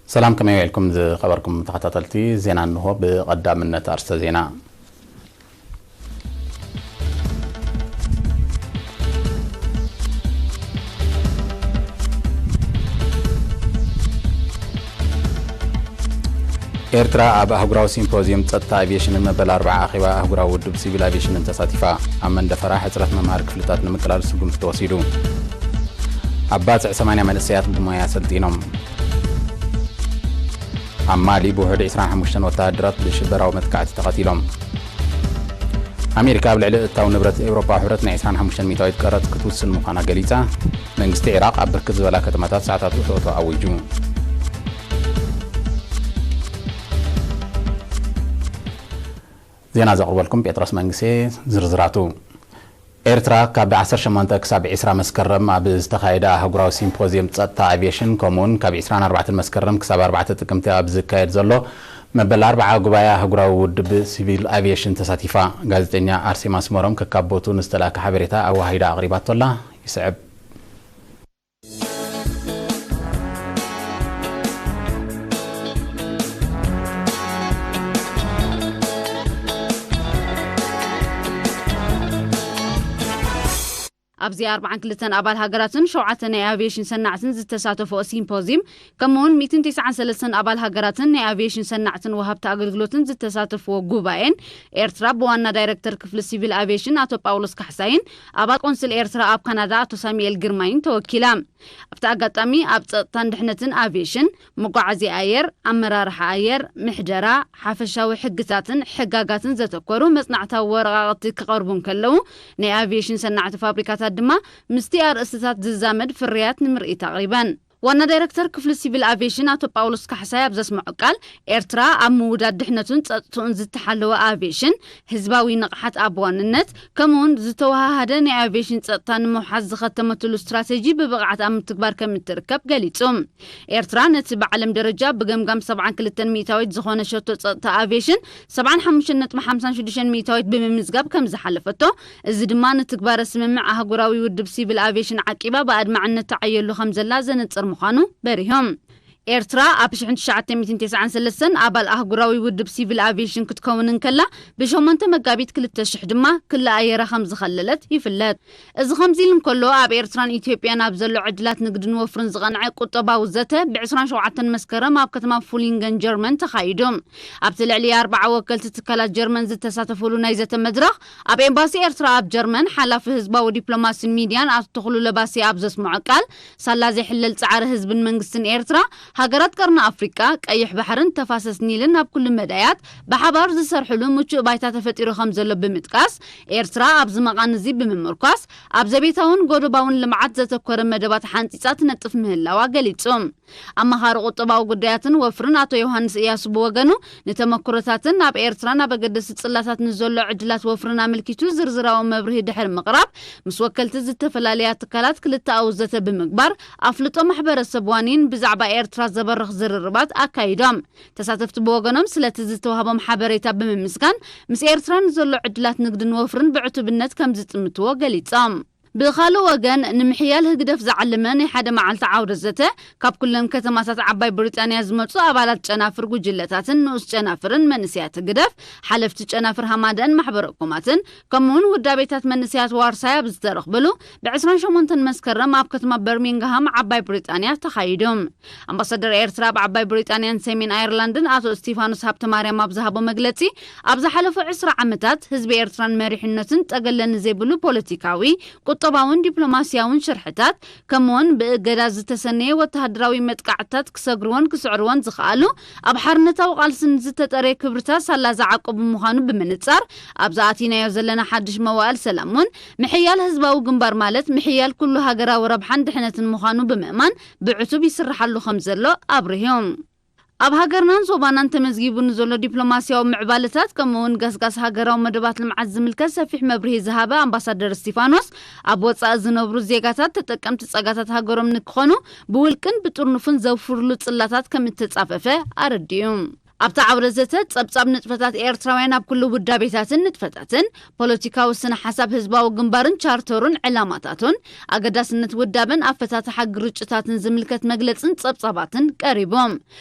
ሰላም፣ ከመይ ውዒልኩም ዝኸበርኩም ተኸታተልቲ ዜና? እንሆ ብቐዳምነት ኣርስተ ዜና። ኤርትራ ኣብ ኣህጉራዊ ሲምፖዚየም ጸጥታ ኣቪየሽንን መበል ኣርብዓ ኣኼባ ኣህጉራዊ ውድብ ሲቪል ኣቪየሽንን ተሳቲፋ። ኣብ መንደፈራ ሕጽረት መምሃሪ ክፍልታት ንምቅላል ስጉምቲ ተወሲዱ። ኣብ ባጽዕ ሰማንያ መንእሰያት ብሞያ ሰልጢኖም። ኣብ ማሊ ብውሕዱ ዕስራን ሓሙሽተን ወተሃደራት ብሽበራዊ መጥቃዕቲ ተቐቲሎም። ኣሜሪካ ኣብ ልዕሊ እታው ንብረት ኤውሮጳ ሕብረት ናይ ዕስራን ሓሙሽተን ሚእታዊት ቀረጽ ክትውስን ምዃና ገሊጻ። መንግስቲ ዒራቕ ኣብ ብርክት ዝበላ ከተማታት ሰዓታት እቶእቶ ኣዊጁ። ዜና ዘቕርበልኩም ጴጥሮስ መንግሴ። ዝርዝራቱ። ኤርትራ ካብ ዓሰርተ ሸሞንተ ክሳብ ዕስራ መስከረም ኣብ ዝተኻየደ ኣህጉራዊ ሲምፖዚየም ጸጥታ ኣቪየሽን፣ ከምኡውን ካብ ዕስራን ኣርባዕተን መስከረም ክሳብ ኣርባዕተ ጥቅምቲ ኣብ ዝካየድ ዘሎ መበል ኣርብዓ ጉባኤ ኣህጉራዊ ውድብ ሲቪል ኣቪየሽን ተሳቲፋ። ጋዜጠኛ ኣርሴማ ስመሮም ከካብ ቦቱ ንዝተላእከ ሓበሬታ ኣወሃሂዳ ኣቕሪባቶላ። ይስዕብ። ኣብዚ ኣርባዓን ክልተን ኣባል ሃገራትን ሸውዓተ ናይ ኣቪየሽን ሰናዕትን ዝተሳተፎ ሲምፖዚየም፣ ከምኡውን ሚእትን ተስዓን ሰለስተን ኣባል ሃገራትን ናይ ኣቪየሽን ሰናዕትን ወሃብቲ ኣገልግሎትን ዝተሳተፍዎ ጉባኤን፣ ኤርትራ ብዋና ዳይረክተር ክፍሊ ሲቪል ኣቪየሽን ኣቶ ጳውሎስ ካሕሳይን ኣባል ቆንስል ኤርትራ ኣብ ካናዳ ኣቶ ሳሙኤል ግርማይን ተወኪላ። ኣብቲ ኣጋጣሚ ኣብ ጸጥታን ድሕነትን ኣቪየሽን፣ መጓዓዝያ ኣየር፣ ኣመራርሓ ኣየር፣ ምሕደራ፣ ሓፈሻዊ ሕግታትን ሕጋጋትን ዘተኮሩ መጽናዕታዊ ወረቓቕቲ ክቐርቡ እንከለዉ፣ ናይ ኣቪየሽን ሰናዕቲ ፋብሪካታት ድማ ምስቲ ኣርእስትታት ዝዛመድ ፍርያት ንምርኢት ኣቕሪበን። ዋና ዳይረክተር ክፍሊ ሲቪል ኣቪየሽን ኣቶ ጳውሎስ ካሕሳይ ኣብ ዘስምዖ ቃል፣ ኤርትራ ኣብ ምውዳድ ድሕነቱን ጸጥትኡን ዝተሓለወ ኣቪየሽን፣ ህዝባዊ ንቕሓት ኣብ ዋንነት፣ ከምኡውን ዝተወሃሃደ ናይ ኣቪየሽን ጸጥታ ንምውሓስ ዝኸተመትሉ ስትራቴጂ ብብቕዓት ኣብ ምትግባር ከም እትርከብ ገሊጹ። ኤርትራ ነቲ ብዓለም ደረጃ ብገምጋም ሰብዓን ክልተን ሚእታዊት ዝኾነ ሸቶ ጸጥታ ኣቪየሽን፣ ሰብዓን ሓሙሽተን ነጥቢ ሓምሳን ሽዱሽተን ሚእታዊት ብምምዝጋብ ከም ዝሓለፈቶ፣ እዚ ድማ ንትግባረ ስምምዕ ኣህጉራዊ ውድብ ሲቪል ኣቪየሽን ዓቂባ ብኣድማዕነት ትዓየሉ ከም ዘላ ዘነጽር ምዃኑ በሪሆም። ኤርትራ ኣብ ሽሕን ትሽዓተ ሚእትን ተስዓን ሰለስተን ኣባል ኣህጉራዊ ውድብ ሲቪል ኣቪየሽን ክትከውን እንከላ፣ ብሸሞንተ መጋቢት ክልተ ሽሕ ድማ ክሊ ኣየራ ከም ዝኸለለት ይፍለጥ። እዚ ከምዚ ኢሉ እንከሎ፣ ኣብ ኤርትራን ኢትዮጵያን ኣብ ዘሎ ዕድላት ንግድን ወፍርን ዝቐንዐ ቁጠባዊ ዘተ ብዕስራን ሸውዓተን መስከረም ኣብ ከተማ ፉሊንገን ጀርመን ተኻይዱ። ኣብቲ ልዕሊ ኣርብዓ ወከልቲ ትካላት ጀርመን ዝተሳተፉሉ ናይ ዘተ መድረኽ፣ ኣብ ኤምባሲ ኤርትራ ኣብ ጀርመን ሓላፊ ህዝባዊ ዲፕሎማሲን ሚድያን ኣቶ ተኽሉ ለባሲ ኣብ ዘስምዖ ቃል፣ ሳላ ዘይሕለል ጻዕሪ ህዝብን መንግስትን ኤርትራ፣ ሃገራት ቀርኒ ኣፍሪቃ፣ ቀይሕ ባሕርን ተፋሰስ ኒልን ኣብ ኩሉ መዳያት ብሓባር ዝሰርሕሉ ምቹእ ባይታ ተፈጢሩ ከም ዘሎ ብምጥቃስ፣ ኤርትራ ኣብዚ መቓን እዚ ብምምርኳስ፣ ኣብ ዘቤታውን ጎደባውን ልምዓት ዘተኮረ መደባት ሓንጺጻ ትነጥፍ ምህላዋ ገሊጹ። ኣማኻሪ ቁጠባዊ ጉዳያትን ወፍርን ኣቶ ዮሃንስ እያሱ ብወገኑ፣ ንተመክሮታትን ኣብ ኤርትራን ኣብ ኣገደስቲ ጽላታት ንዘሎ ዕድላት ወፍርን ኣመልኪቱ ዝርዝራዊ መብርሂ ድሕሪ ምቕራብ፣ ምስ ወከልቲ ዝተፈላለያ ትካላት ክልተኣዊ ዘተ ብምግባር፣ ኣፍልጦ ማሕበረሰብ ዋኒን ብዛዕባ ኤርትራ ዘበርኽ ዝርርባት ኣካይዶም። ተሳተፍቲ ብወገኖም ስለቲ ዝተዋህቦም ሓበሬታ ብምምስጋን፣ ምስ ኤርትራ ንዘሎ ዕድላት ንግድን ወፍርን ብዕቱብነት ከም ዝጥምትዎ ገሊጾም። ብኻልእ ወገን፣ ንምሕያል ህግደፍ ዝዓለመ ናይ ሓደ መዓልቲ ዓውደ ዘተ፣ ካብ ኩለን ከተማታት ዓባይ ብሪጣንያ ዝመጹ ኣባላት ጨናፍር ጉጅለታትን ንኡስ ጨናፍርን መንእሰያት ህግደፍ፣ ሓለፍቲ ጨናፍር ሃማደን ማሕበረ እኩማትን፣ ከምኡውን ውዳቤታት መንእሰያት ዋርሳይ ኣብ ዝተረኽብሉ፣ ብዕስራን ሸሞንተን መስከረም ኣብ ከተማ በርሚንግሃም ዓባይ ብሪጣንያ ተኻይዱ። ኣምባሳደር ኤርትራ ኣብ ዓባይ ብሪጣንያን ሰሜን ኣየርላንድን ኣቶ እስቲፋኖስ ሃብተማርያም ኣብ ዝሃቦ መግለጺ፣ ኣብ ዝሓለፉ ዕስራ ዓመታት ህዝቢ ኤርትራን መሪሕነቱን ጠገለ ንዘይብሉ ፖለቲካዊ፣ ቁጠባውን ዲፕሎማስያውን ሽርሕታት፣ ከምኡውን ብእገዳ ዝተሰነየ ወተሃደራዊ መጥቃዕትታት ክሰግርዎን ክስዕርዎን ዝኸኣሉ፣ ኣብ ሓርነታዊ ቃልሲ ንዝተጠረየ ክብርታት ሳላ ዝዓቀቡ ምዃኑ ብምንጻር፣ ኣብዚ ኣቲናዮ ዘለና ሓድሽ መዋእል ሰላም እውን ምሕያል ህዝባዊ ግንባር ማለት ምሕያል ኩሉ ሃገራዊ ረብሓን ድሕነትን ምዃኑ ብምእማን ብዕቱብ ይስርሓሉ ከም ዘሎ ኣብሪሁ። ኣብ ሃገርናን ዞባናን ተመዝጊቡ ንዘሎ ዲፕሎማስያዊ ምዕባለታት ከምኡ እውን ገስጋስ ሃገራዊ መደባት ልምዓት ዝምልከት ሰፊሕ መብርሂ ዝሃበ ኣምባሳደር እስቲፋኖስ፣ ኣብ ወጻኢ ዝነብሩ ዜጋታት ተጠቀምቲ ጸጋታት ሃገሮም ንክኾኑ ብውልቅን ብጥርኑፍን ዘውፍርሉ ጽላታት ከም እተጻፈፈ ኣረዲኡ። ኣብቲ ዓውደ ዘተ፣ ጸብጻብ ንጥፈታት ኤርትራውያን ኣብ ኩሉ ውዳቤታትን ንጥፈታትን፣ ፖለቲካዊ ስነ ሓሳብ ህዝባዊ ግንባርን ቻርተሩን ዕላማታቱን፣ ኣገዳስነት ውዳበን ኣፈታትሓ ግርጭታትን ዝምልከት መግለጽን ጸብጻባትን ቀሪቦም።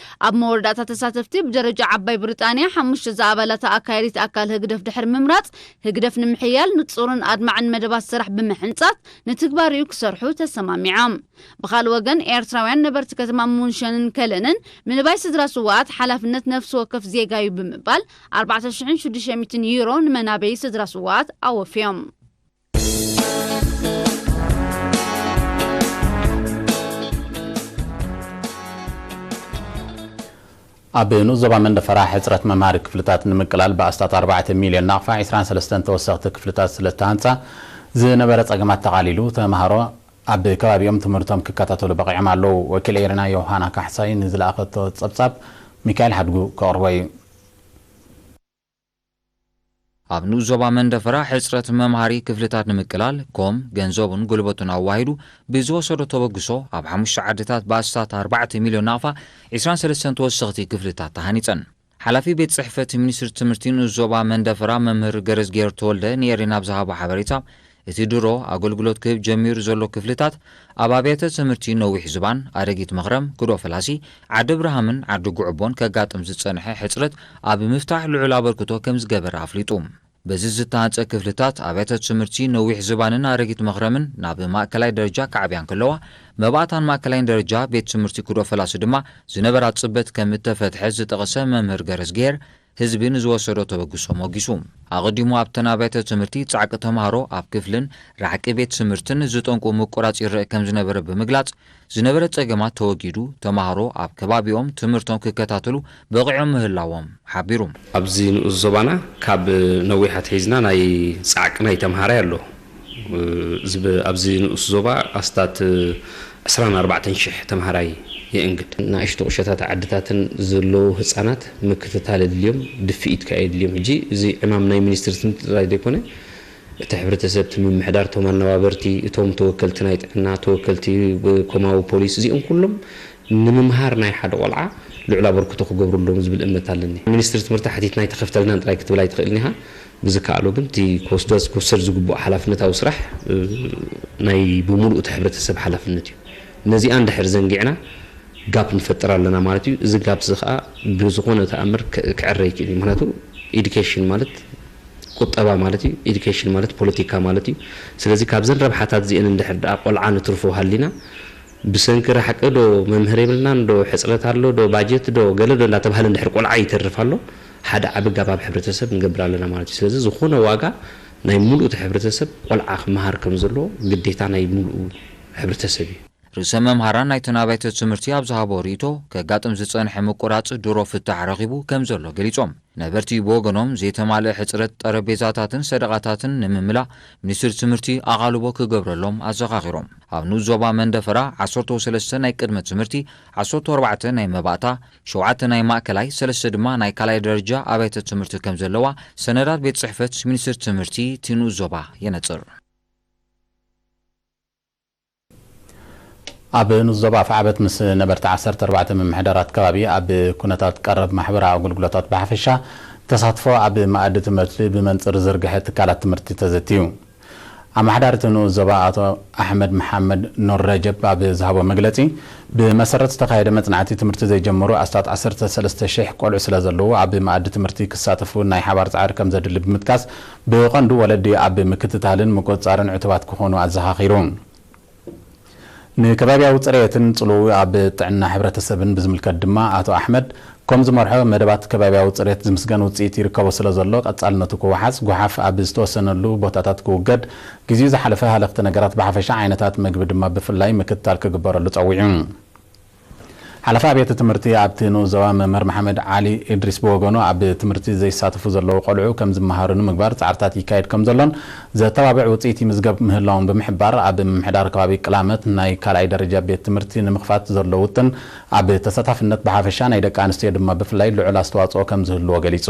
ኣብ መወዳእታ፣ ተሳተፍቲ ብደረጃ ዓባይ ብሪጣንያ ሓሙሽተ ዝኣባላታ ኣካያዲት ኣካል ህግደፍ ድሕሪ ምምራጽ፣ ህግደፍ ንምሕያል ንጹርን ኣድማዕን መደባት ስራሕ ብምሕንጻት ንትግባሪኡ ክሰርሑ ተሰማሚዖም። ብኻልእ ወገን፣ ኤርትራውያን ነበርቲ ከተማ ሙንሸንን ከለንን ምንባይ ስድራ ስውኣት ሓላፍነት ነፍሲ ወከፍ ዜጋ እዩ ብምባል፣ ኣርባዕተ ሽሕን ሽዱሽተ ሚእትን ዩሮ ንመናበዪ ስድራ ስውኣት ኣወፍዮም። ኣብ ንኡስ ዞባ መንደፈራ ሕጽረት መምሃሪ ክፍልታት ንምቅላል ብኣስታት ኣርባዕተ ሚልዮን ናቕፋ ዒስራን ሰለስተን ተወሰኽቲ ክፍልታት ስለ ዝተሃንጻ ዝነበረ ጸገማት ተቓሊሉ፣ ተምሃሮ ኣብ ከባቢኦም ትምህርቶም ክከታተሉ በቒዖም ኣለዉ። ወኪል ኤረና ዮሃና ካሕሳይ ንዝለኣኸቶ ጸብጻብ ሚካኤል ሓድጉ ከቕርቦ እዩ። ኣብ ንኡስ ዞባ መንደፈራ ሕጽረት መምሃሪ ክፍልታት ንምቅላል ኮም ገንዘቡን ጉልበቱን ኣዋሂዱ ብዝወሰዶ ተበግሶ፣ ኣብ ሓሙሽተ ዓድታት ብኣስታት ኣርባዕተ ሚልዮን ናቕፋ ዒስራን ሰለስተን ተወሰኽቲ ክፍልታት ተሃኒጸን። ሓላፊ ቤት ጽሕፈት ሚኒስትሪ ትምህርቲ ንኡስ ዞባ መንደፈራ መምህር ገረዝጌር ተወልደ ንኤሪና ኣብ ዝሃቦ ሓበሬታ፣ እቲ ድሮ ኣገልግሎት ክህብ ጀሚሩ ዘሎ ክፍልታት ኣብ ኣብያተ ትምህርቲ ነዊሕ ዝባን፣ ኣረጊት መኽረም፣ ክዶ ፈላሲ፣ ዓዲ ብርሃምን ዓዲ ጉዕቦን ከጋጥም ዝጸንሐ ሕጽረት ኣብ ምፍታሕ ልዑል ኣበርክቶ ከም ዝገበረ ኣፍሊጡ። በዚ ዝተሃንጸ ክፍልታት ኣብያተ ትምህርቲ ነዊሕ ዝባንን ኣረጊት መኽረምን ናብ ማእከላይ ደረጃ ክዓብያ እንከለዋ፣ መባእታን ማእከላይን ደረጃ ቤት ትምህርቲ ክዶ ፈላሲ ድማ ዝነበራ ጽበት ከም እተፈትሐ ዝጠቐሰ መምህር ገረዝጌር፣ ህዝቢ ንዝወሰዶ ተበግሶ ሞጊሱ። ኣቐዲሙ ኣብተን ኣብያተ ትምህርቲ ጻዕቂ ተምሃሮ ኣብ ክፍልን ራሕቂ ቤት ትምህርትን ዝጠንቁ ምቁራጽ ይረአ ከም ዝነበረ ብምግላጽ፣ ዝነበረ ጸገማት ተወጊዱ፣ ተምሃሮ ኣብ ከባቢኦም ትምህርቶም ክከታተሉ በቒዖም ምህላዎም ሓቢሩ። ኣብዚ ንኡስ ዞባና ካብ ነዊሕ ኣትሒዝና ናይ ጻዕቂ ናይ ተምሃራይ ኣሎ። እዚ ብ-፣ ኣብዚ ንኡስ ዞባ ኣስታት ዕስራን ኣርባዕተን ሽሕ ተምሃራይ የእንግድ። ንኣሽቱ ቁሸታት ዓድታትን ዘለዉ ህጻናት ምክትታል የድልዮም፣ ድፍኢት ከኣ የድልዮም። ሕጂ እዚ ዕማም ናይ ሚኒስትሪ ትምህርቲ ጥራይ ዘይኮነ፣ እቲ ሕብረተሰብ፣ እቲ ምምሕዳር፣ እቶም ኣነባበርቲ፣ እቶም ተወከልቲ ናይ ጥዕና፣ ተወከልቲ ኮማዊ ፖሊስ፣ እዚኦም ኩሎም ንምምሃር ናይ ሓደ ቆልዓ ልዑል ኣበርክቶ ክገብሩ ኣለዎም ዝብል እምነት ኣለኒ። ሚኒስትሪ ትምህርቲ ሓቲትና ኣይተኸፍተልናን ጥራይ ክትብል ኣይትኽእልን ኢኻ። ብዝከኣሎ ግን እቲ ክወስዶ፣ ክውሰድ ዝግብኦ ሓላፍነታዊ ስራሕ፣ እ፣ ናይ ብምሉእ እቲ ሕብረተሰብ ሓላፍነት እዩ። ነዚኣ እንድሕር ዘንጊዕና ጋፕ ንፈጥር ኣለና ማለት እዩ። እዚ ጋፕ እዚ ኸኣ ብዝኾነ ተኣምር ክ-፣ ክዕረ ይክእል እዩ። ምኽንያቱ ኤዱኬሽን ማለት ቁጠባ ማለት እዩ። ኤዱኬሽን ማለት ፖለቲካ ማለት እዩ። ስለዚ ካብዘን ረብሓታት እዚአን እንድሕር ደኣ ቆልዓ ንትርፎ ሃሊና፣ ብሰንኪ ራሕቂ ዶ፣ መምህር የብልናን ዶ፣ ሕጽረት ኣሎ ዶ፣ ባጀት ዶ፣ ገለ ዶ እንዳተባህለ እንድሕር ቆልዓ ይተርፍ ኣሎ፣ ሓደ ዓቢ ጋብ ኣብ ሕብረተሰብ ንገብር ኣለና ማለት እዩ። ስለዚ ዝኾነ ዋጋ ናይ ምሉእ እቲ ሕብረተሰብ ቆልዓ ክመሃር ከም ዘለዎ ግዴታ ናይ ምሉእ ሕብረተሰብ እዩ። ርእሰ መምሃራን ናይተን ኣብያተ ትምህርቲ ኣብ ዝሃቦ ርእይቶ፣ ከጋጥም ዝጸንሐ ምቁራጽ ድሮ ፍታሕ ረኺቡ ከም ዘሎ ገሊጾም። ነበርቲ ብወገኖም፣ ዘይተማልአ ሕጽረት ጠረጴዛታትን ሰደቓታትን ንምምላእ ሚኒስትሪ ትምህርቲ ኣቓልቦ ክገብረሎም ኣዘኻኺሮም። ኣብ ንኡስ ዞባ መንደፈራ ዓሰርተ ሰለስተ ናይ ቅድመ ትምህርቲ፣ ዓሰርተ ኣርባዕተ ናይ መባእታ፣ ሸውዓተ ናይ ማእከላይ፣ ሰለስተ ድማ ናይ ካልኣይ ደረጃ ኣብያተ ትምህርቲ ከም ዘለዋ ሰነዳት ቤት ጽሕፈት ሚኒስትሪ ትምህርቲ እቲ ንኡስ ዞባ የነጽር። ኣብ ንኡስ ዞባ ኣፍዓበት ምስ ነበርቲ ዓሰርተ ኣርባዕተ ምምሕዳራት ከባቢ ኣብ ኩነታት ቀረብ ማሕበራዊ ኣገልግሎታት ብሓፈሻ፣ ተሳትፎ ኣብ መኣዲ ትምህርቲ ብመንጽር ዝርግሐ ትካላት ትምህርቲ ተዘትዩ። ኣመሓዳሪ እቲ ንኡስ ዞባ ኣቶ ኣሕመድ መሓመድ ኑር ረጀብ ኣብ ዝሃቦ መግለጺ፣ ብመሰረት ዝተኻየደ መጽናዕቲ፣ ትምህርቲ ዘይጀመሩ ኣስታት ዓሰርተ ሰለስተ ሽሕ ቆልዑ ስለ ዘለዉ፣ ኣብ መኣዲ ትምህርቲ ክሳተፉ ናይ ሓባር ጻዕሪ ከም ዘድሊ ብምጥቃስ፣ ብቐንዱ ወለዲ ኣብ ምክትታልን ምቁጽጻርን ዕቱባት ክኾኑ ኣዘኻኺሩ። ንከባብያዊ ጽሬትን ጽልውኡ ኣብ ጥዕና ሕብረተሰብን ብዝምልከት ድማ፣ ኣቶ ኣሕመድ፣ ከም ዝመርሖ መደባት ከባብያዊ ጽሬት ዝምስገን ውጽኢት ይርከቦ ስለ ዘሎ፣ ቀጻልነቱ ክወሓስ፣ ጓሓፍ ኣብ ዝተወሰነሉ ቦታታት ክውገድ፣ ግዜኡ ዝሓለፈ ሃለኽቲ ነገራት ብሓፈሻ፣ ዓይነታት መግቢ ድማ ብፍላይ ምክትታል ክግበረሉ ጸዊዑ። ሓላፊ ኣብያተ ትምህርቲ ኣብቲ ንኡስ ዞባ መምህር መሓመድ ዓሊ ኢድሪስ ብወገኑ፣ ኣብ ትምህርቲ ዘይሳተፉ ዘለዉ ቆልዑ ከም ዝመሃሩ ንምግባር ጻዕርታት ይካየድ ከም ዘሎን፣ ዘተባብዕ ውጽኢት ይምዝገብ ምህላውን ብምሕባር፣ ኣብ ምምሕዳር ከባቢ ቅላመት ናይ ካልኣይ ደረጃ ቤት ትምህርቲ ንምኽፋት ዘሎ ውጥን፣ ኣብ ተሳታፍነት ብሓፈሻ፣ ናይ ደቂ ኣንስትዮ ድማ ብፍላይ ልዑል ኣስተዋጽኦ ከም ዝህልዎ ገሊጹ።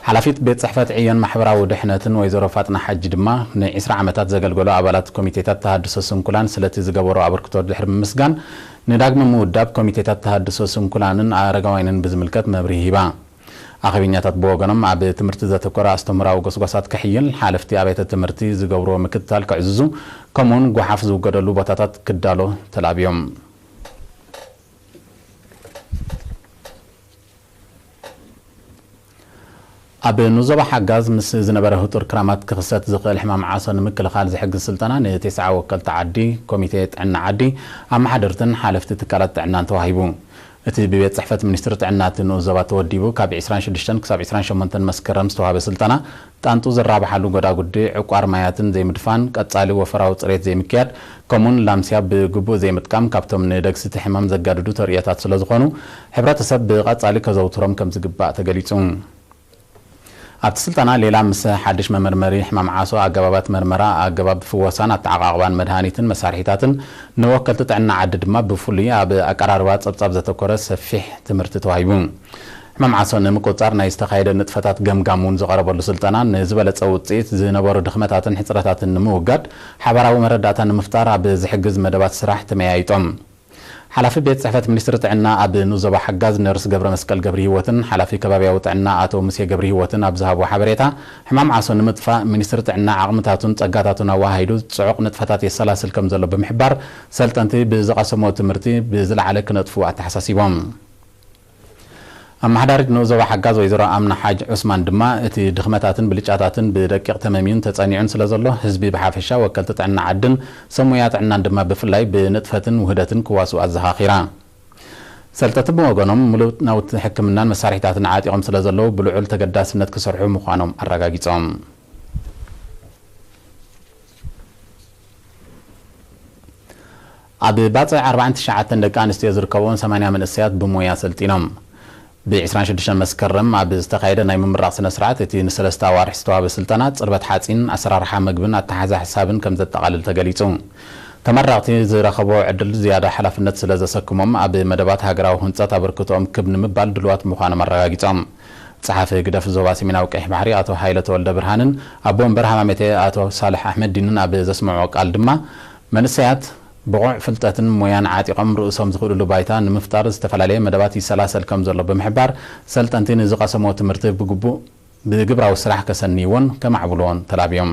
ሓላፊት ቤት ጽሕፈት ዕዮን ማሕበራዊ ድሕነትን ወይዘሮ ፋጥና ሓጂ ድማ፣ ንዒስራ ዓመታት ዘገልገሉ ኣባላት ኮሚቴታት ተሃድሶ ስንኩላን ስለቲ ዝገበሮ ኣበርክቶ ድሕሪ ምምስጋን፣ ንዳግመ ምውዳብ ኮሚቴታት ተሃድሶ ስንኩላንን ኣረጋውያንን ብዝምልከት መብርሂ ሂባ። ኣኼበኛታት ብወገኖም፣ ኣብ ትምህርቲ ዘተኮረ ኣስተምህሮኣዊ ጎስጓሳት ከሕይል፣ ሓለፍቲ ኣብያተ ትምህርቲ ዝገብርዎ ምክትታል ከዕዝዙ፣ ከምኡውን ጓሓፍ ዝውገደሉ ቦታታት ክዳሎ ተላብዮም። ኣብ ኑዞባ ሓጋዝ ምስ ዝነበረ ህጡር ክራማት ክኽሰት ዝኽእል ሕማም ዓሶ ንምክልኻል ዝሕግዝ ስልጠና ንቴስዓ ወከልቲ ዓዲ፣ ኮሚቴ ጥዕና ዓዲ፣ ኣመሓደርትን ሓለፍቲ ትካላት ጥዕናን ተዋሂቡ። እቲ ብቤት ጽሕፈት ሚኒስትሪ ጥዕና እቲ ንኡስ ዞባ ተወዲቡ ካብ ዕስራን ሽዱሽተን ክሳብ ዕስራን ሸሞንተን መስከረም ዝተዋህበ ስልጠና፣ ጣንጡ ዝራብሓሉ ጎዳጉዲ፣ ዕቋር ማያትን ዘይምድፋን፣ ቀጻሊ ወፈራዊ ጽሬት ዘይምክያድ፣ ከምኡውን ላምስያ ብግቡእ ዘይምጥቃም ካብቶም ንደግስቲ ሕማም ዘጋድዱ ተርእዮታት ስለዝኾኑ፣ ሕብረተሰብ ብቐጻሊ ከዘውትሮም ከምዝግባእ ተገሊጹ። ኣብቲ ስልጠና ሌላ ምስ ሓድሽ መመርመሪ ሕማም ዓሶ፣ ኣገባባት መርመራ፣ ኣገባብ ፍወሳን ኣተዓቓቕባን መድሃኒትን መሳርሒታትን፣ ንወከልቲ ጥዕና ዓዲ ድማ ብፍሉይ ኣብ ኣቀራርባ ጸብጻብ ዘተኮረ ሰፊሕ ትምህርቲ ተዋሂቡ። ሕማም ዓሶ ንምቁጽጻር ናይ ዝተኻየደ ንጥፈታት ገምጋም እውን ዝቐረበሉ ስልጠና፣ ንዝበለጸ ውጽኢት ዝነበሩ ድኽመታትን ሕጽረታትን ንምውጋድ ሓባራዊ መረዳእታ ንምፍጣር ኣብ ዝሕግዝ መደባት ስራሕ ተመያይጦም። ሓላፊ ቤት ጽሕፈት ሚኒስትሪ ጥዕና ኣብ ንኡስ ዞባ ሓጋዝ ነርስ ገብረመስቀል ገብረሂወትን ሓላፊ ከባብያዊ ጥዕና ኣቶ ሙሴ ገብረሂወትን ኣብ ዝሃብዎ ሓበሬታ፣ ሕማም ዓሶ ንምጥፋእ ሚኒስትሪ ጥዕና ዓቕምታቱን ጸጋታቱን ኣወሃሂዱ ጽዑቕ ንጥፈታት የሰላስል ከም ዘሎ ብምሕባር፣ ሰልጠንቲ ብዝቐሰምዎ ትምህርቲ ብዝለዓለ ክነጥፍዎ ኣተሓሳሲቦም። ኣመሓዳሪት ንኡስ ዞባ ሓጋዝ ወይዘሮ ኣምና ሓጅ ዑስማን ድማ፣ እቲ ድኽመታትን ብልጫታትን ብደቂቕ ተመምዩን ተጸኒዑን ስለ ዘሎ፣ ህዝቢ ብሓፈሻ፣ ወከልቲ ጥዕና ዓድን ሰብ ሞያ ጥዕናን ድማ ብፍላይ ብንጥፈትን ውህደትን ክዋስኡ ኣዘኻኺራ። ሰልጠንቲ ብወገኖም፣ ምሉእ ናውቲ ሕክምናን መሳርሒታትን ዓጢቖም ስለ ዘለዉ፣ ብልዑል ተገዳስነት ክሰርሑ ምዃኖም ኣረጋጊጾም። ኣብ ባጽዕ ኣርባዓን ትሽዓተን ደቂ ኣንስትዮ ዝርከብዎም ሰማንያ መንእሰያት ብሞያ ሰልጢኖም። ብ ዕስራን ሽዱሽተን መስከረም ኣብ ዝተኻየደ ናይ ምምራቕ ስነ ስርዓት፣ እቲ ንሰለስተ ኣዋርሕ ዝተዋህበ ስልጠና፣ ጽርበት ሓጺን፣ ኣሰራርሓ መግብን ኣተሓሕዛ ሕሳብን ከም ዘጠቓልል ተገሊጹ። ተመረቕቲ ዝረኸብዎ ዕድል ዝያዳ ሓላፍነት ስለ ዘሰክሞም፣ ኣብ መደባት ሃገራዊ ህንጸት ኣበርክቶኦም ክብ ንምባል ድሉዋት ምዃኖም ኣረጋጊጾም። ጸሓፊ ህግደፍ ዞባ ሰሜናዊ ቀይሕ ባሕሪ ኣቶ ሃይለ ተወልደ ብርሃንን ኣቦ ወንበር ሃማመቴ ኣቶ ሳልሕ ኣሕመዲንን ኣብ ዘስምዕዎ ቃል ድማ፣ መንእሰያት ብቑዕ ፍልጠትን ሞያን ዓጢቖም ርእሶም ዝኽእሉሉ ባይታ ንምፍጣር ዝተፈላለየ መደባት ይሰላሰል ከም ዘሎ ብምሕባር፣ ሰልጠንቲ ንዝቐሰምዎ ትምህርቲ ብግቡእ ብግብራዊ ስራሕ ከሰንይዎን ከማዕብልዎን ተላብዮም።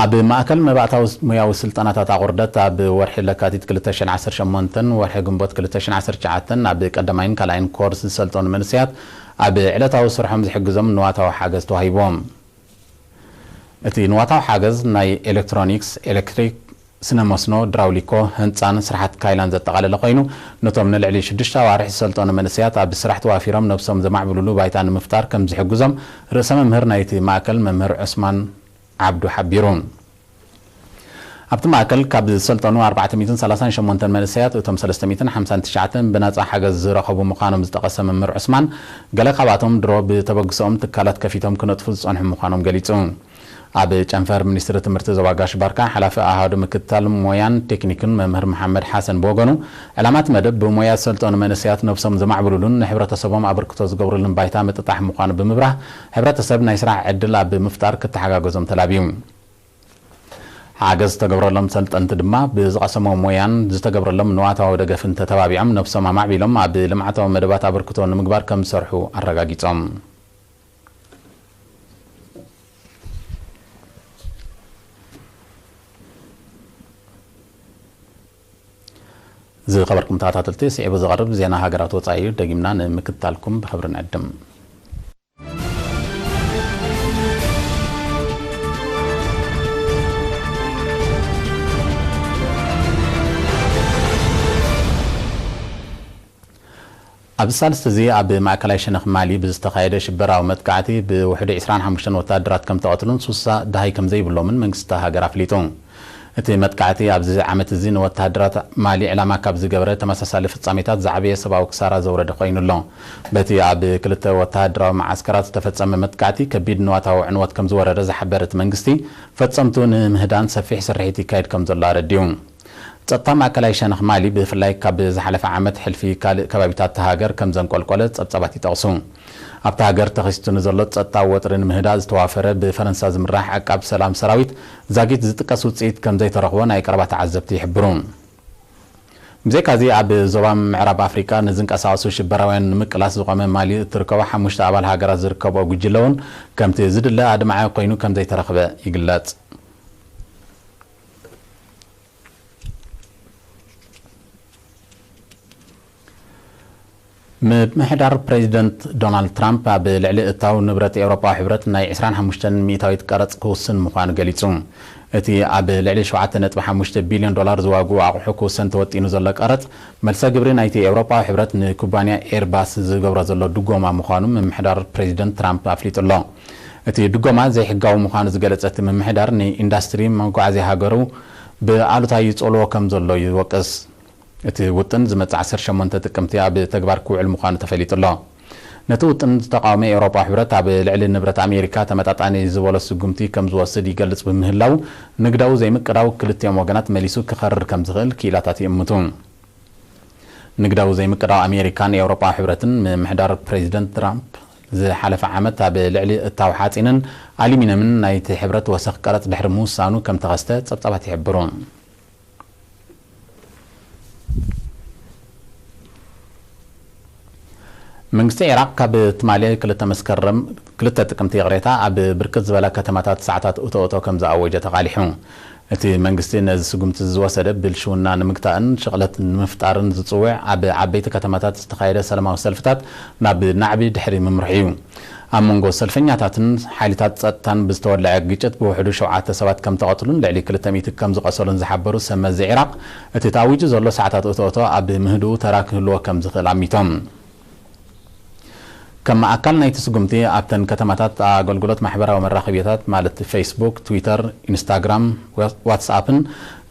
ኣብ ማእከል መባእታዊ ሞያዊ ስልጠናታት ኣቑርደት፣ ኣብ ወርሒ ለካቲት ክልተ ሽሕን ዓሰርተ ሸሞንተን ወርሒ ግንቦት ክልተ ሽሕን ዓሰርተ ትሽዓተን ኣብ ቀዳማይን ካልኣይን ኮርስ ዝሰልጠኑ መንእሰያት፣ ኣብ ዕለታዊ ስርሖም ዝሕግዞም ንዋታዊ ሓገዝ ተዋሂብዎም። እቲ ንዋታዊ ሓገዝ ናይ ኤሌክትሮኒክስ፣ ኤሌክትሪክ፣ ስነ መስኖ፣ ድራውሊኮ፣ ህንጻን ስራሕቲ ካይላን ዘጠቓለለ ኮይኑ፣ ነቶም ንልዕሊ ሽዱሽተ ኣዋርሕ ዝሰልጠኑ መንእሰያት ኣብ ስራሕ ተዋፊሮም ነብሶም ዘማዕብሉሉ ባይታ ንምፍጣር ከም ዝሕግዞም ርእሰ መምህር ናይቲ ማእከል መምህር ዑስማን ዓብዱ ሓቢሩ። ኣብቲ ማእከል ካብ ዝሰልጠኑ ኣርባዕተ ሚእትን ሰላሳን ሸሞንተን መንእሰያት፣ እቶም ሰለስተ ሚእትን ሓምሳን ትሽዓተን ብናጻ ሓገዝ ዝረኸቡ ምዃኖም ዝጠቐሰ መምህር ዑስማን፣ ገለ ካብኣቶም ድሮ ብተበግሶኦም ትካላት ከፊቶም ክነጥፉ ዝጸንሑ ምዃኖም ገሊጹ። ኣብ ጨንፈር ሚኒስትሪ ትምህርቲ ዞባ ጋሽ ባርካ፣ ሓላፊ ኣሃዱ ምክትታል ሞያን ቴክኒክን መምህር መሓመድ ሓሰን ብወገኑ፣ ዕላማ እቲ መደብ ብሞያ ዝሰልጠኑ መንእሰያት ነብሶም ዘማዕብሉሉን ንሕብረተሰቦም ኣበርክቶ ዝገብሩሉን ባይታ ምጥጣሕ ምዃኑ ብምብራህ፣ ሕብረተሰብ ናይ ስራሕ ዕድል ኣብ ምፍጣር ክተሓጋገዞም ተላብዩ። ሓገዝ ዝተገብረሎም ሰልጠንቲ ድማ ብዝቐሰሞ ሞያን ዝተገብረሎም ንዋታዊ ደገፍን ተተባቢዖም ነብሶም ኣማዕቢሎም ኣብ ልምዓታዊ መደባት ኣበርክቶ ንምግባር ከም ዝሰርሑ ኣረጋጊጾም። ዝኸበርኩም ተኸታተልቲ፣ ስዒቡ ዝቐርብ ዜና ሃገራት ወጻኢ እዩ። ደጊምና ንምክትታልኩም ብኽብሪ ንዕድም። ኣብዚ ሳልስቲ እዚ ኣብ ማእከላይ ሸነኽ ማሊ ብዝተኻየደ ሽበራዊ መጥቃዕቲ ብውሕዱ ዕስራን ሓሙሽተን ወተሃደራት ከም ተቐትሉን ሱሳ ደሃይ ከም ዘይብሎምን መንግስቲ እታ ሃገር ኣፍሊጡ። እቲ መጥቃዕቲ ኣብዚ ዓመት እዚ ንወተሃደራት ማሊ ዕላማ ካብ ዝገበረ ተመሳሳሊ ፍጻሜታት ዝዓበየ ሰብኣዊ ክሳራ ዘውረደ ኮይኑ ኣሎ። በቲ ኣብ ክልተ ወተሃደራዊ መዓስከራት ዝተፈጸመ መጥቃዕቲ ከቢድ ንዋታዊ ዕንወት ከም ዝወረደ ዝሓበረ እቲ መንግስቲ፣ ፈጸምቱ ንምህዳን ሰፊሕ ስርሒት ይካየድ ከም ዘሎ ኣረዲኡ። እቲ ጸጥታ ማእከላይ ሸነኽ ማሊ ብፍላይ ካብ ዝሓለፈ ዓመት ሕልፊ ካልእ ከባቢታት እታ ሃገር ከም ዘንቆልቆለ ጸብጻባት ይጠቕሱ። ኣብታ ሃገር ተኸሲቱ ንዘሎ ጸጥታ ወጥሪ ንምህዳእ ዝተዋፈረ ብፈረንሳ ዝምራሕ ዓቃብ ሰላም ሰራዊት ዛጊት ዝጥቀስ ውጽኢት ከም ዘይተረኽቦ ናይ ቀረባ ተዓዘብቲ ይሕብሩ። ብዘይካዚ ኣብ ዞባ ምዕራብ ኣፍሪቃ ንዝንቀሳቐሱ ሽበራውያን ንምቅላስ ዝቖመ ማሊ እትርከቦ ሓሙሽተ ኣባል ሃገራት ዝርከብኦ ጉጅለ እውን ከምቲ ዝድለ ኣድማዒ ኮይኑ ከም ዘይተረኽበ ይግለጽ። ምምሕዳር ፕሬዚደንት ዶናልድ ትራምፕ ኣብ ልዕሊ እታው ንብረት ኤውሮጳዊ ሕብረት ናይ ዕስራን ሓሙሽተን ሚእታዊት ቀረጽ ክውስን ምዃኑ ገሊጹ። እቲ ኣብ ልዕሊ ሸውዓተ ነጥቢ ሓሙሽተ ቢልዮን ዶላር ዝዋግኡ ኣቑሑ ክውሰን ተወጢኑ ዘሎ ቀረጽ፣ መልሰ ግብሪ ናይቲ ኤውሮጳዊ ሕብረት ንኩባንያ ኤርባስ ዝገብሮ ዘሎ ድጎማ ምዃኑ ምምሕዳር ፕሬዚደንት ትራምፕ ኣፍሊጡ ኣሎ። እቲ ድጎማ ዘይሕጋዊ ምዃኑ ዝገለጸ እቲ ምምሕዳር፣ ንኢንዳስትሪ መጓዓዝያ ሃገሩ ብኣሉታ ይጸልዎ ከም ዘሎ ይወቅስ። እቲ ውጥን ዝመጽእ ዓሰርተ ሸሞንተ ጥቅምቲ ኣብ ተግባር ክውዕል ምዃኑ ተፈሊጡ ኣሎ። ነቲ ውጥን ዝተቓወመ ኤውሮጳዊ ሕብረት፣ ኣብ ልዕሊ ንብረት ኣሜሪካ ተመጣጣኒ ዝበሎ ስጉምቲ ከም ዝወስድ ይገልጽ ብምህላው፣ ንግዳዊ ዘይምቅዳው ክልቲኦም ወገናት መሊሱ ክኸርር ከም ዝኽእል ክኢላታት ይእምቱ። ንግዳዊ ዘይምቅዳው ኣሜሪካን ኤውሮጳዊ ሕብረትን፣ ምምሕዳር ፕሬዚደንት ትራምፕ ዝሓለፈ ዓመት ኣብ ልዕሊ እታው ሓጺንን ኣሉሚንየምን ናይቲ ሕብረት ወሰኽ ቀረጽ ድሕሪ ምውሳኑ ከም ተኸስተ ጸብጻባት ይሕብሩ። መንግስቲ ዒራቕ ካብ ትማሊ ክልተ መስከረም፣ ክልተ ጥቅምቲ ይቕሬታ፣ ኣብ ብርክት ዝበላ ከተማታት ሰዓታት እቶ እቶ ከም ዝኣወጀ ተቓሊሑ። እቲ መንግስቲ ነዚ ስጉምቲ ዝወሰደ ብልሽውና ንምግታእን ሽቕለት ንምፍጣርን ዝጽውዕ ኣብ ዓበይቲ ከተማታት ዝተኻየደ ሰላማዊ ሰልፍታት ናብ ናዕቢ ድሕሪ ምምርሑ እዩ። ኣብ መንጎ ሰልፈኛታትን ሓይልታት ጸጥታን ብዝተወልዐ ግጭት ብውሕዱ ሸውዓተ ሰባት ከም ተቐትሉን ልዕሊ ክልተ ሚእቲ ከም ዝቐሰሉን ዝሓበሩ ሰብ መዚ ዒራቕ፣ እቲ ተኣዊጁ ዘሎ ሰዓታት እቶ እቶ ኣብ ምህድኡ ተራ ክህልዎ ከም ዝኽእል ኣሚቶም። ከም ኣካል ናይቲ ስጉምቲ፣ ኣብተን ከተማታት ኣገልግሎት ማሕበራዊ መራኸቢታት ማለት ፌስቡክ፣ ትዊተር፣ ኢንስታግራም፣ ዋትስኣፕን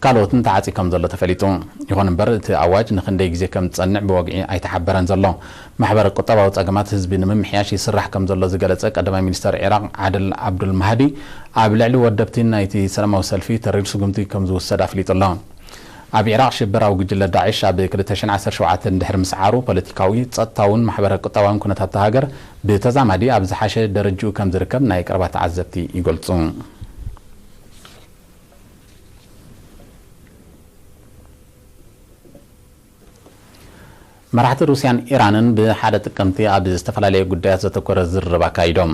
ካልኦትን ተዓጽዩ ከም ዘሎ ተፈሊጡ። ይኹን እምበር፣ እቲ ኣዋጅ ንኽንደይ ግዜ ከም ዝጸንዕ ብወግዒ ኣይተሓበረን ዘሎ። ማሕበረ ቁጠባዊ ጸገማት ህዝቢ ንምምሕያሽ ይስራሕ ከም ዘሎ ዝገለጸ ቀዳማይ ሚኒስተር ዒራቕ ዓድል ዓብዱል ማህዲ፣ ኣብ ልዕሊ ወደብቲ ናይቲ ሰላማዊ ሰልፊ ተሪር ስጉምቲ ከም ዝውሰድ ኣፍሊጡ ኣሎ። ኣብ ዒራቕ ሽበራዊ ጉጅለ ዳዕሽ ኣብ ክልተ ሽሕን ዓሰርተ ሸውዓተን ድሕሪ ምስዓሩ፣ ፖለቲካዊ፣ ጸጥታውን ማሕበረ ቁጠባውን ኩነታት እታ ሃገር ብተዛማዲ ኣብ ዝሓሸ ደረጅኡ ከም ዝርከብ ናይ ቀረባ ተዓዘብቲ ይገልጹ። መራሕቲ ሩስያን ኢራንን ብሓደ ጥቅምቲ ኣብ ዝተፈላለዩ ጉዳያት ዘተኮረ ዝርርብ ኣካይዶም።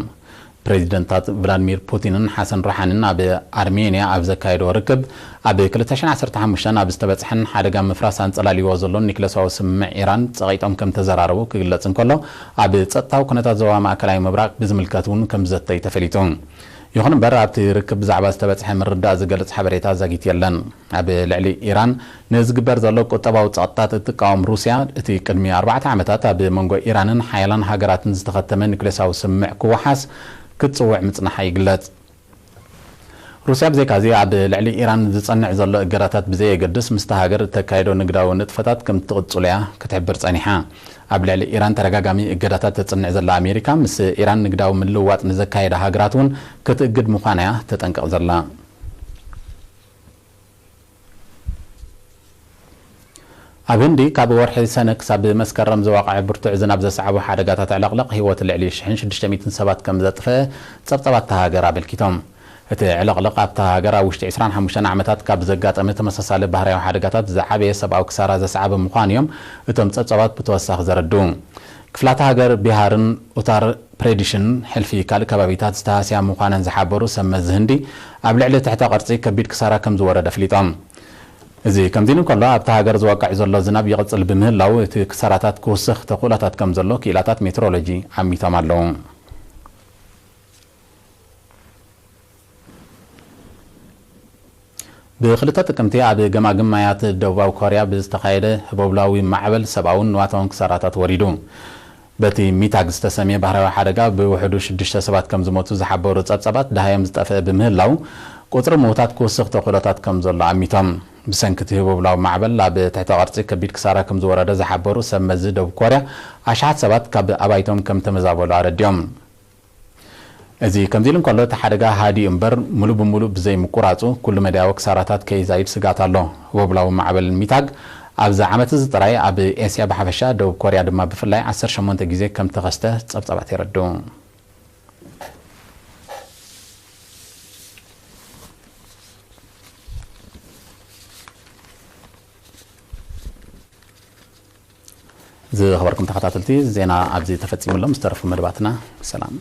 ፕሬዚደንታት ቭላድሚር ፑቲንን ሓሰን ሩሓንን ኣብ ኣርሜንያ ኣብ ዘካየድዎ ርክብ፣ ኣብ ክልተ ሽሕን ዓሰርተ ሓሙሽተን ኣብ ዝተበጽሐን ሓደጋ ምፍራስ ኣንጸላልይዎ ዘሎ ኒክለሳዊ ስምምዕ ኢራን ጸቒጦም ከም ተዘራረቡ ክግለጽ እንከሎ፣ ኣብ ጸጥታዊ ኩነታት ዞባ ማእከላይ ምብራቕ ብዝምልከት እውን ከም ዝዘተዩ ተፈሊጡ። ይኹን እምበር፣ ኣብቲ ርክብ ብዛዕባ ዝተበጽሐ ምርዳእ ዝገልጽ ሓበሬታ ዛጊት የለን። ኣብ ልዕሊ ኢራን ንዝግበር ዘሎ ቁጠባዊ ጸቕጥታት እትቃወም ሩስያ፣ እቲ ቅድሚ ኣርባዕተ ዓመታት ኣብ መንጎ ኢራንን ሓያላን ሃገራትን ዝተኸተመ ኒክሌሳዊ ስምምዕ ክወሓስ ክትጽውዕ ምጽንሓ ይግለጽ። ሩስያ ብዘይካዚ፣ ኣብ ልዕሊ ኢራን ዝጸንዕ ዘሎ እገዳታት ብዘየገድስ፣ ምስታ ሃገር እተካየዶ ንግዳዊ ንጥፈታት ከም ትቕጽሎ እያ ክትሕብር ጸኒሓ። ኣብ ልዕሊ ኢራን ተደጋጋሚ እገዳታት ተጽንዕ ዘላ ኣሜሪካ፣ ምስ ኢራን ንግዳዊ ምልውዋጥ ንዘካየዳ ሃገራት እውን ክትእግድ ምዃና እያ ተጠንቅቕ ዘላ። ኣብ ህንዲ፣ ካብ ወርሒ ሰነ ክሳብ መስከረም ዝወቕዐ ብርቱዕ ዝናብ ዘስዓቦ ሓደጋታት ዕለቕለቕ፣ ህይወት ልዕሊ ሽሕን ሽዱሽተ ሚእትን ሰባት ከም ዘጥፈአ ጸብጻባት እታ ሃገር ኣመልኪቶም። እቲ ዕለቕለቕ ኣብታ ሃገር ኣብ ውሽጢ ዕስራን ሓሙሽተን ዓመታት ካብ ዘጋጠመ ተመሳሳሊ ባህርያዊ ሓደጋታት ዝዓበየ ሰብኣዊ ክሳራ ዘስዓበ ምዃኑ እዮም እቶም ጸብጻባት ብተወሳኺ ዘረድኡ። ክፍላተ ሃገር ቢሃርን ኡታር ፕሬዲሽን፣ ሕልፊ ካልእ ከባቢታት ዝተሃስያ ምዃነን ዝሓበሩ ሰብ መዚ ህንዲ፣ ኣብ ልዕሊ ትሕተ ቅርጺ ከቢድ ክሳራ ከም ዝወረደ ኣፍሊጦም። እዚ ከምዚ ኢሉ እንከሎ፣ ኣብታ ሃገር ዝወቅዕ ዘሎ ዝናብ ይቕጽል ብምህላው፣ እቲ ክሳራታት ክውስኽ ተኽእሎታት ከም ዘሎ ክኢላታት ሜትሮሎጂ ኣሚቶም ኣለዉ። ብክልተ ጥቅምቲ ኣብ ገማግም ማያት ደቡባዊ ኮርያ ብዝተኻየደ ህቦብላዊ ማዕበል ሰብኣውን ንዋታውን ክሳራታት ወሪዱ። በቲ ሚታግ ዝተሰምየ ባህርያዊ ሓደጋ ብውሕዱ ሽዱሽተ ሰባት ከም ዝሞቱ ዝሓበሩ ጸብጻባት፣ ደሃዮም ዝጠፍአ ብምህላው፣ ቁጽሪ ምዉታት ክውስኽ ተኽእሎታት ከም ዘሎ ኣሚቶም። ብሰንኪ እቲ ህቦብላዊ ማዕበል ኣብ ትሕተ ቅርጺ ከቢድ ክሳራ ከም ዝወረደ ዝሓበሩ ሰብ መዚ ደቡብ ኮርያ፣ ኣሽሓት ሰባት ካብ ኣባይቶም ከም ተመዛበሉ ኣረዲኦም። እዚ ከምዚ ኢሉ እንከሎ፣ እቲ ሓደጋ ሃዲኡ እምበር፣ ሙሉ ብሙሉ ብዘይምቁራጹ፣ ኩሉ መዳያዊ ክሳራታት ከይዛይድ ስግኣት ኣሎ። ህቦብላዊ ማዕበል ሚታግ ኣብዚ ዓመት እዚ ጥራይ ኣብ ኤስያ ብሓፈሻ፣ ደቡብ ኮርያ ድማ ብፍላይ ዓሰርተ ሸሞንተ ግዜ ከም ተኸስተ ጸብጻባት የረድኡ። ዝኸበርኩም ተኸታተልቲ፣ ዜና ኣብዚ ተፈጺሙ ኣሎ። ምስ ተረፉ መደባትና ሰላም።